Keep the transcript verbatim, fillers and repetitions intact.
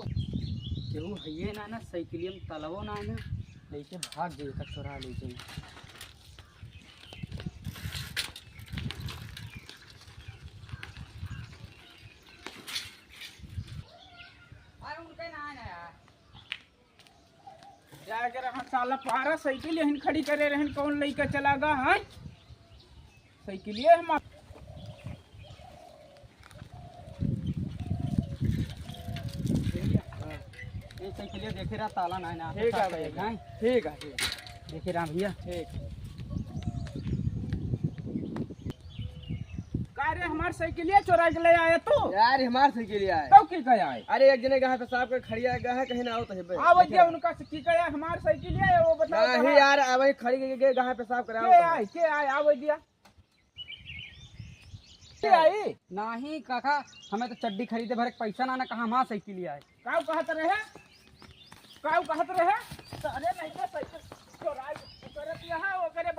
केहू हइये ना, ना साइकिलिया में तलवो ना, ना। लेके भाग जाई, एकर चोरा ले जाई। अरे उनके ना आना यार। जाके रहा साला पारा, साइकिल यहीं खड़ी करे रहन, कौन लइका चला गा है? साइकिलिया हमार। ये साइकिलिया देखे रहा, ताला ना, ना। ठीक है भैया। नहीं? ठीक है, ठीक है। देखे रहा भैया। ठीक। का रे, हमार साइकिलिया चोरा के ले आया तू? यार, हमार साइकिलिया है। तो की कहे आए? अरे, एक जने कहाँ पेशाब कर खड़िया गया है, कहीं ना हो तो है बे। आवे देखे दिया रहा। उनका से की कहे, हमार साइकिलिया है, वो बताओ नहीं कहाँ? यार, आवे खड़ी के, के, कहाँ पेशाब करे, के आवे आए, के आए, आवे दिया। के आई? नाही काका, हमें तो चड्डी खरीदे भरे के पैसा ना, ना कहाँ हमार साइकिलिया है। काऊ कहत रहे? काऊ कहत रहे? अरे नहीं तो साइकिल चोराई करत यहाँ, ओकरे